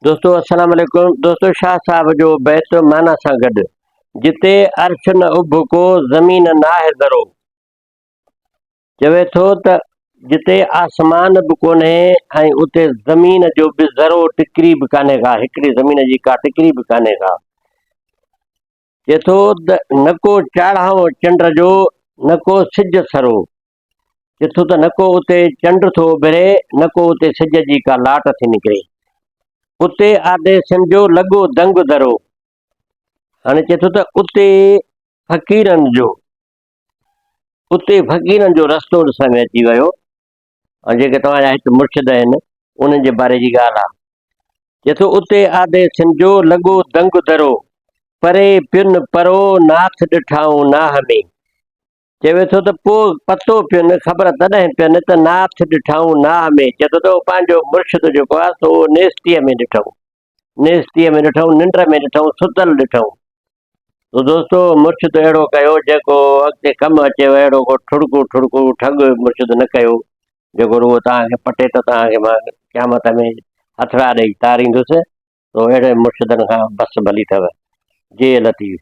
دوستو السلام عليڪم دوستو شاهه صاحب جو بيت معنيٰ سان گڏ جتي عرش نه اڀ ڪو زمين ناهه ذرو چوي ٿو ته جتي آسمان به ڪونهي ۽ اتي زمين جو به ذرو ٽڪري به ڪانهي ڪا هڪڙي زمين جي ڪا ٽڪري به ڪانهي ڪا چئي ٿو ته نه ڪو چاڙهائو چنڊ جو نه ڪو سج سرو ڏٺو ته نه ڪو اتي چنڊ ٿو اڀري، نه ڪو اتي سج جي ڪا لاٽ ٿي نڪري. اتي آديسين جو لڳو دنگ درو. هاڻي چئي ٿو ته اتي فقيرن جو اتي فقيرن جو رستو ڏسڻ ۾ اچي ويو ۽ جيڪي توهان جا هت مرشد آهن انهن جي باري جي ڳالهه آهي. چئي ٿو اتي آديسين جو لڳو دنگ درو، پري پين پرو ناٿ ڏٺائون ناهه ۾. چوي ٿو ته پوء پتو پين، خبر تڏهن پين ته ناٿ ڏٺائون ناهه ۾. چئي ٿو ته اهو پنهنجو مرشد جيڪو آهي سو اهو نيستيء ۾ ڏٺائون. نيستيء ۾ ڏٺائون، ننڊ ۾ ڏٺائون، ستل ڏٺائون. تو دوستو مرشد اهڙو ڪيو جيڪو اڳتي ڪم اچيو اهڙو ڪو ٺڙڪو ٺڙڪو ٺڳ مرشد نه ڪيو جيڪو رڳو توهان کي پٽي ته توهان کي مان قيامت ۾ هٿڙا ڏئي تاريندس تو اهڙي مرشدن کان بس ڀلي اٿو. جي لطيف.